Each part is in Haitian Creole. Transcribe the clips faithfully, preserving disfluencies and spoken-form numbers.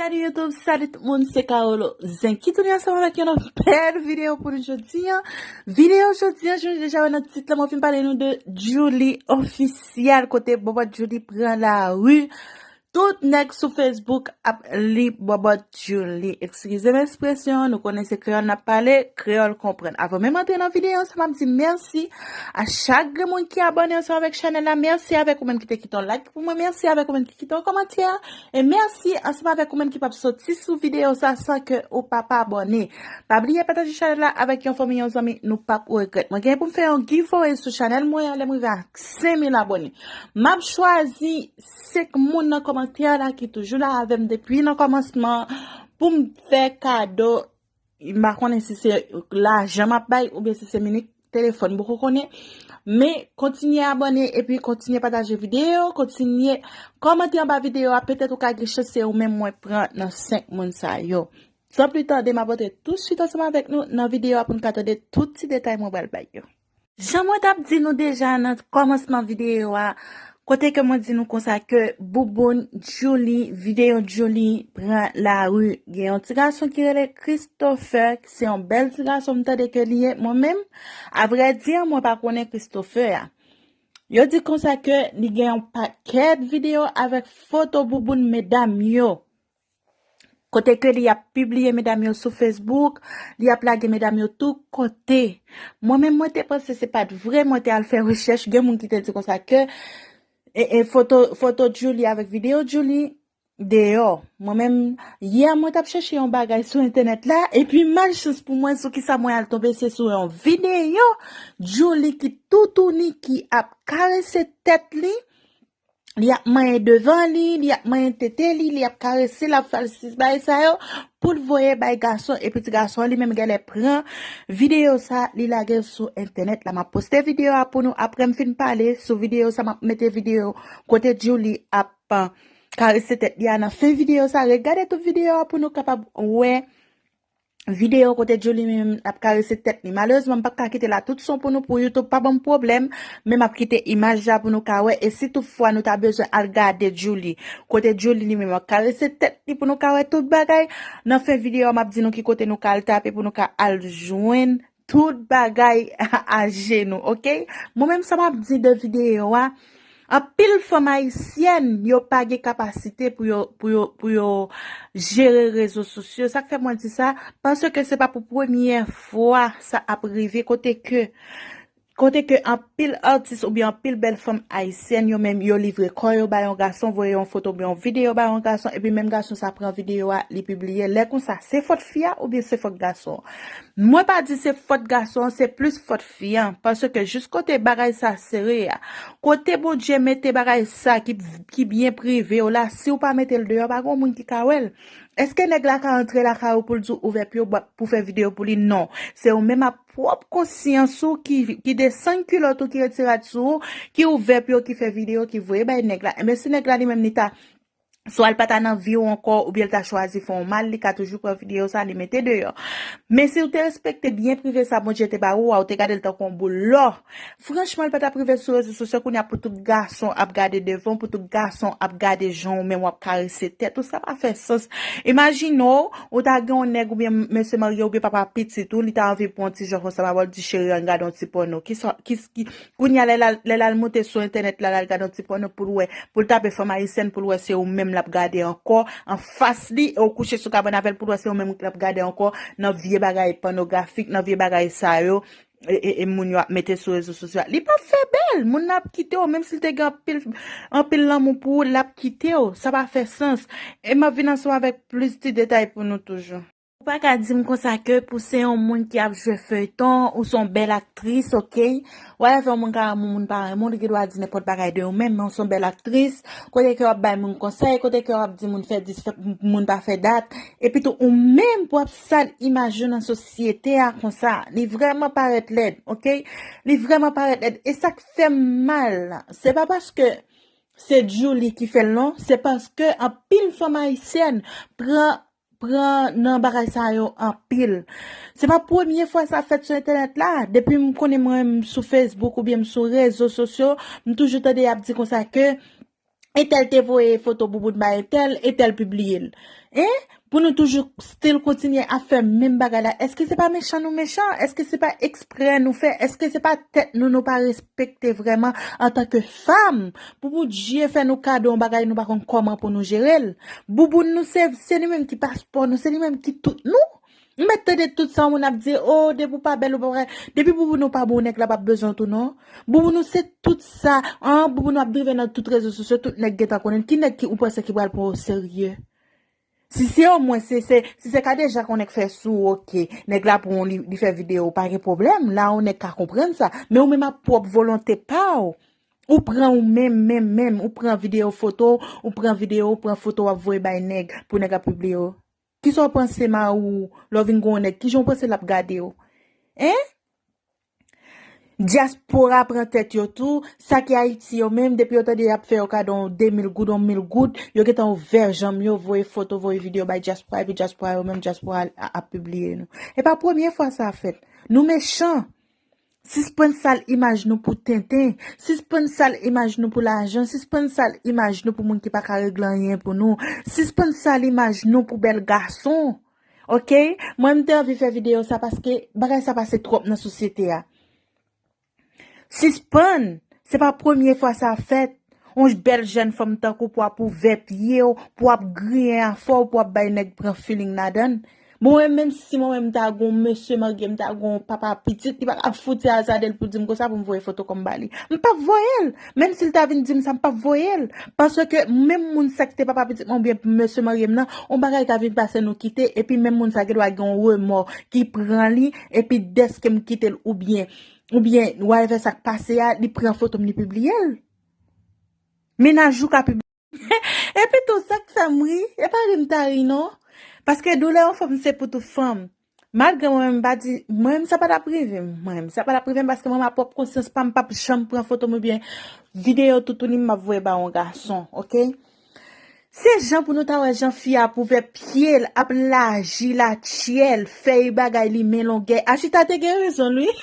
Salut YouTube, salut tout moun, se Carolo Zen ki tounen ansanm avèk yon lòt bèl videyo pou nou jodi a. Videyo jodi a, jan nou deja wè nan tit la, mwen vin pale nou de Djouly Officiel, kote bòbòt Djouly pran lari. Tout nèg sou Facebook ap li bòbòt Djouly. Eskize m ekspresyon, nou konnen se kreyòl n ap pale, kreyòl konprann. Avan menm antre nan videyo sa, m ap di mèsi a chak grenn moun ki abòne ansanm avèk chanèl la. Mèsi avèk ou menm ki te kite yon like pou mwen. Mèsi avèk ou menm ki kite yon kòmantè. E mèsi ansanm avèk ou menm ki p ap soti sou videyo sa san ke ou pa pa abòne. Pa bliye pataje chanèl la avèk yon fanmi, yon zanmi, nou p ap regrèt. Mwen gen pou m fè yon giveaway sou chanèl mwen an lè m rive a senk mil abòne. M ap chwazi senk moun nan kòmantè la ki toujou la avè m depi nan kòmansman pou m fè kado. M pa konnen si se lajan m ap bay oubyen si se minik telefòn, m poko konnen. Men kontinye abòne epi kontinye pataje videyo, kontinye kòmante anba videyo a. Petèt ou ka gen chans se ou menm mwen pran nan senk moun sa yo. San pli tande, m ap antre tousuit ansanm avèk nou nan videyo a pou n ka tande tout ti detay mwen pral bay yo. Jan mwen t ap di nou deja nan kòmansman videyo a, kote ke mwen di nou konsa ke bouboun Djouly, videyo Djouly pran lari. Gen yon ti gason ki rele Christopher, se yon bèl ti gason m tande ke li ye. Mwen menm, avrèdi, mwen pa konnen Christopher a. Yo di konsa ke li gen yon pakèt videyo avèk foto bouboun medam yo. Kote ke li ap pibliye medam yo sou Facebook, li ap lage medam yo tout kote. Mwen menm, mwen te panse se pa t vre, mwen te al fè rechèch, gen moun ki te di konsa ke e, e, foto, foto Djouly avèk videyo Djouly deyò. Mwen menm, yè mwen t ap chèche yon bagay sou entènèt la, epi malchans pou mwen, sou kisa mwen al tonbe, se sou yon videyo Djouly ki toutouni, ki ap karese tèt li, li ap manyen devan li, li ap manyen tete li, li ap karese, l ap fè sis bagay sa yo, pou l voye bay gason, epi ti gason an li menm genlè pran videyo sa, li lage l sou entènèt la. M ap poste videyo a pou nou, apre m fin pale sou videyo sa, m ap mete videyo kote Djouly ap, ah, karese tèt li a nan fen videyo sa. Regade tout videyo a pou nou kapab wè videyo kote Djouly menm ap karese tèt li. Malerezman, m p ap ka kite la tout son pou nou, pou YouTube pa ban m pwoblèm, men m ap kite imaj la pou nou ka wè. E si toutfwa nou ta bezwen al gade Djouly, kote Djouly li menm ap karese tèt li, pou nou ka wè tout bagay, nan fen videyo a, m ap di nou ki kote nou ka al tape pou nou ka al jwenn tout bagay ajenou, oke? Mwen menm, sa m ap di de videyo a, anpil fanm ayisyèn, yo pa gen kapasite pou yo, pou yo, pou yo jere rezo sosyo. Sa k fè mwen di sa, paske se pa pou premyè fwa sa ap rive, kote ke, kote ke anpil atis oubyen anpil bèl fanm ayisyèn, yo menm, yo livre kò yo ba yon gason, voye yon foto oubyen yon videyo ba yon gason, epi menm gason sa pran videyo a, li pibliye. Lè konsa, se fòt fi a oubyen se fòt gason an? Mwen pa di se fòt gason an, se plis fòt fi an, paske jis kote bagay sa sere a, kote Bondye mete bagay sa ki, ki byen prive w la, si w pa mete l deyò, pa gen moun ki ka wè l. Èske nèg la ka antre lakay ou pou l di w ouvè pye w pou fè videyo pou li? Non. Se ou menm ak pwòp konsyans ou ki, ki desann kilòt ou, ki retire rad sou ou, ki ouvè pye w, ki fè videyo, ki voye bay nèg la. Enben, si nèg la li menm li ta, swa l pa ta nan vi w ankò, oubyen l ta chwazi fè w mal, li ka toujou pran videyo sa, li mete deyò. Men si w te respekte byen prive sa Bondye te ba ou a, ou te gade l tankou yon boul lò, franchman, li pa t ap rive sou rezo sosyo kounye a pou tout gason ap gade devan w, pou tout gason ap gade jan w menm w ap karese tèt ou. Sa pa fè sans. Imajine w, ou ta gen yon nèg oubyen mesye marye oubyen papa pitit ou, li ta anvi pran yon ti jòf ansanm avè w, l di, cheri, ann gade yon ti pòno. Ki sa, ki, ki, kounye a, lè l al, lè l al moute sou entènèt la, l al gade yon ti pòno pou l wè, pou l tape fanm ayisyèn, pou l wè se ou menm l ap gade ankò, anfas li, e w kouche sou kabann avè l, pou l wè se ou menm l ap gade ankò nan vye bagay pònografik, nan vye bagay sa yo. E, e, e moun yo ap mete sou rezo sosyo a. Li p ap fè bèl. Moun nan ap kite w, menm si l te gen anpil, anpil lanmou pou ou, l ap kite w. Sa pa fè sans. E m ap vin ansanm avèk plis ti detay pou nou toujou. Ou pa ka di m konsa ke pou se yon moun ki ap jwe feyton, ou se yon bèl aktris, oke? Whatever, yon moun ka renmen w, moun pa renmen w, li gen dwa di nenpòt bagay de ou menm, men ou se yon bèl aktris. Kote ke w ap bay moun konsèy, kote ke w ap di moun fè dis, fè, moun pa fè dat. Epitou ou menm pou ap sal imaj ou nan sosyete a konsa. Li vrèman parèt lèd, oke? Li vrèman parèt lèd. E sa k fè m mal, se pa paske se Djouly ki fè l non, se paske anpil fanm ayisyèn pran, pran nan bagay sa yo anpil. Se pa premye fwa sa fèt sou entènèt la. Depi m konnen mwen m sou Facebook oubyen m sou rezo sosyo, m toujou tande y ap di konsa ke entèl te voye foto bouboun bay entèl, entèl pibliye l. Hein? Pou nou toujou still kontinye ap fè menm bagay la. Èske se pa mechan nou mechan? Èske se pa eksprè nou fè? Èske se pa tèt nou nou pa respekte vrèman antanke fanm? Pou Bondye fè nou kado yon bagay nou pa konn kòman pou nou jere l. Bouboun nou se, se li menm ki paspò nou, se li menm ki tout nou. M mèt tande tout sa yon moun ap di, oh, depi w pa bèl, ou pa, depi bouboun ou pa bon, nèg la p ap bezwen w tou non. Bouboun ou se tout sa, an, bouboun ou ap drive nan tout rezo sosyo, tout nèg gentan konnen l. Ki nèg ki ou panse ki pral pran w serye? Si se omwen, se, se, si se Kadeja k yon nèg fè sou ou, oke, nèg la pran w, li, li fè videyo, pa gen pwoblèm, la yon nèg ka konprann sa. Men ou menm ap pwòp volonte pa w, ou pran ou menm, menm, menm, ou pran videyo foto, ou pran videyo, ou pran foto, w ap voye bay nèg, pou nèg ap pibliye w. Kisa w panse mari w, lè w vin gen yon nèg, kijan w panse l ap gade w? Hein? Dyaspora pran tèt yo tou, sa ki Ayiti yo menm, depi yo tande y ap fè yo kado yon de mil goud, yon mil goud, yo gentan ouvè janm yo, voye foto, voye videyo bay dyaspora, epi dyaspora yo menm, dyaspora a, ap pibliye nou. E pa premye fwa sa fèt. Nou mechan. Sispann sal imaj nou pou tenten. Sispann sal imaj nou pou lajan. Sispann sal imaj nou pou moun ki pa ka regle anyen pou nou. Sispann sal imaj nou pou bèl gason. Oke? Mwen, m te anvi fè videyo sa paske bagay sa pase twòp nan sosyete a. Sispann! Se pa premye fwa sa fèt. Yon bèl jèn fanm tankou w pou ap ouvè pye w, pou w ap griyen afè w, pou w ap bay nèg pran feeling ladan l. Bon, mwen menm si mwen menm m ta gon mesye marye, m ta gon papa pitit, li pa ka foute azade l pou di m konsa pou m voye foto kò m ba li. M p ap voye l. Menm si l ta vin di m sa, m p ap voye l. Paske menm moun sa ki te papa pitit mwen oubyen mesye marye m nan, yon bagay ka vin pase nou kite, epi menm moun sa gen dwa gen yon remò ki pran li, epi dèske m kite l oubyen, oubyen whatever sa k pase a, li pran foto m, li pibliye l. Mennaj ou ka pibliye. Epi tou, sa k fè m ri, e pa ri m ta ri non. Paske doulè yon fanm se pou tout fanm. Malgre mwen menm m pa di, mwen menm sa pa t ap rive m. Mwen menm sa pa t ap rive m paske mwen menm a pwòp konsyans pa m, m p ap janm pran foto m oubyen videyo toutouni m ap voye ba yon gason, oke? Se jan pou nou ta wè jan fi a ap ouvè pye l, ap laji, latchè l, fèy bagay li men longè. Achita te gen rezon l wi.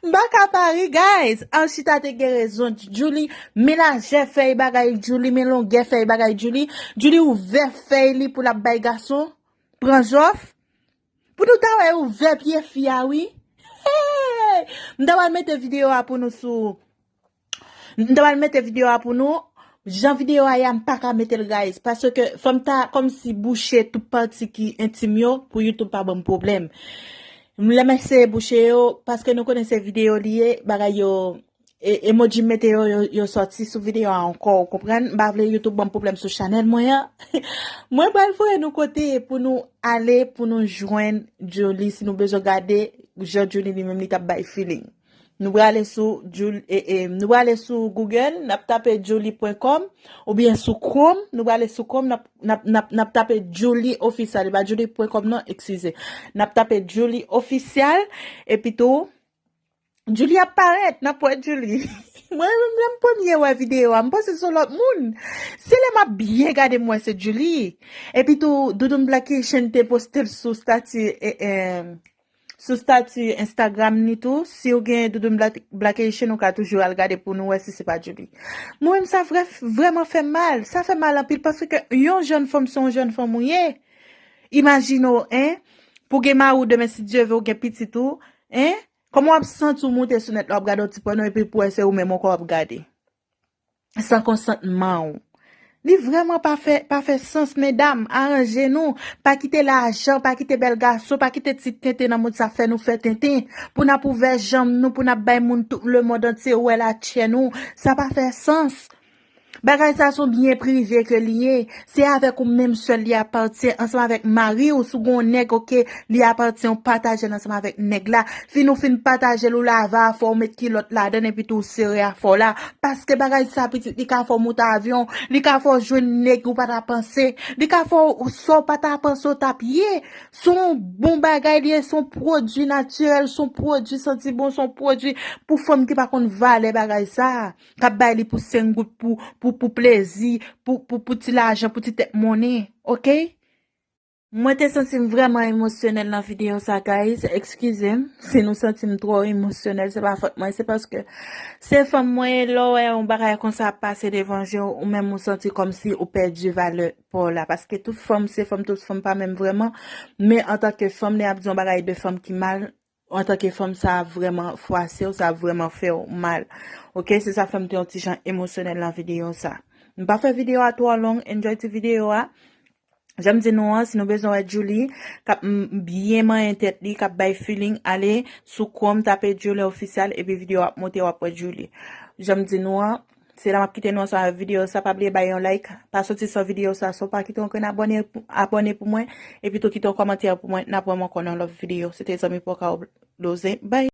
M pa ka pa ri, guys. Achita te gen rezon. Djouly, men lajè fèy bagay Djouly, men longè fèy bagay Djouly. Djouly ouvè fèy li pou l ap bay gason. Pran jòf. Pou nou ta wè ouvè pye fi a, wi. Hey! M ta pral mete videyo a pou nou sou M ta pral mete videyo a pou nou. Jan videyo a ye a, m pa ka mete l, guys. Paske fò m ta kòmsi bouche tout pati ki entim yo pou YouTube pa ban m pwoblèm. Lè m eseye bouche yo, paske nou konnen se videyo li ye, bagay yo, e, emoji m mete yo, yo, yo sòti sou videyo a ankò, ou konprann? M pa vle YouTube ban m pwoblèm sou chanèl mwen an. Mwen pral voye nou kote pou nou ale, pou nou jwenn Djouly, si nou bezwen gade jan Djouly li menm li t ap bay feeling. Nou prale sou Djouly, e, e, nou prale sou Google, n ap tape djouly pwen kòm, oubyen sou Chrome, nou prale sou Chrome, n ap, n ap, n ap, n ap tape Djouly Official, e pa djouly pwen kòm non, eskize. N ap tape Djouly Official, epi tou, Djouly ap parèt, n ap wè Djouly. Mwen menm, lè m premye wè videyo a, m panse se yon lòt moun. Se lè m ap byen gade m wè se Djouly. Epi tou, Doudoune Black Haitian te poste l sou stati, e, e, sou stati Instagram ni tou. Si w gen Doudoune Black, Black Haitian, ou ka toujou al gade pou nou wè si se pa Djouly. Mwen menm, sa vrè, vrèman fè m mal. Sa fè m mal anpil paske yon jèn fanm se yon jèn fanm ou ye. Imajine w, en, pou gen mari w demen, si Dye ve, ou gen pitit ou, en, kòman w ap santi w moute sou nèt la, w ap gade yon ti pòno epi pou wè se ou menm ankò w ap gade. San konsantman w. Li vrèman pa fè, pa fè sans, medam, aranje nou. Pa kite lajan, pa kite bèl gason, pa kite ti tenten nan mond sa fè nou fè tenten. Pou n ap ouvè janm nou, pou n ap bay moun tout lemond antye wè latchè nou. Sa pa fè sans. Bagay sa se yon byen prive ke li ye. Se avèk ou menm sèl li apatyen, ansanm avèk mari w, si w gen yon nèg, oke, li apatyen w pataje l ansanm avèk nèg la. Fin ou fin pataje l, ou lave afè w, ou met kilòt ladan l, epi tou ou sere afè w la. Paske bagay sa, pitit, li ka fè w moute avyon, li ka fè w jwenn nèg ou pa ta panse, li ka fè w sa w pa ta panse w t ap ye. Se yon bon bagay li ye, se yon pwodui natirèl, se yon pwodui santi bon, se yon pwodui pou fanm ki pa konn valè bagay sa. K ap bay li pou senk goud, pou, pou, pou plezi, pou, pou, pou ti lajan, pou ti tèt monnen, oke? Mwen te santi m vrèman emosyonèl nan videyo sa, guys. Eskize m si nou santi m twò emosyonèl, se pa fòt mwen, se paske se fanm mwen ye. Lè w wè yon bagay konsa ap pase devan je w, ou menm ou santi kòmsi ou pèdi valè pa w la. Paske tout fanm se fanm, tout fanm pa menm vrèman. Men antanke fanm, lè y ap di yon bagay de fanm ki mal, antanke fanm, sa ap vrèman fwase w, sa ap vrèman fè w mal. Oke, se sa fè m te yon ti jan emosyonèl nan videyo sa. M pa fè videyo a twò long, enjoy ti videyo a. Jan m di nou an, si nou bezwen wè Djouly k ap m- byen manyen tèt li, k ap bay feeling, ale sou Chrome, tape Djouly Official, epi videyo ap monte, w ap wè Djouly. Jan m di nou an, se la m ap kite nou ansanm avèk videyo sa. Pa bliye bay yon like, pa soti san videyo sa. Si w pa kite yon grenn abòne, abòne pou mwen, epi tou kite yon kòmantè pou mwen. N ap wè m ankò nan lòt videyo. Se te zanmi Pòka Loze. Bye!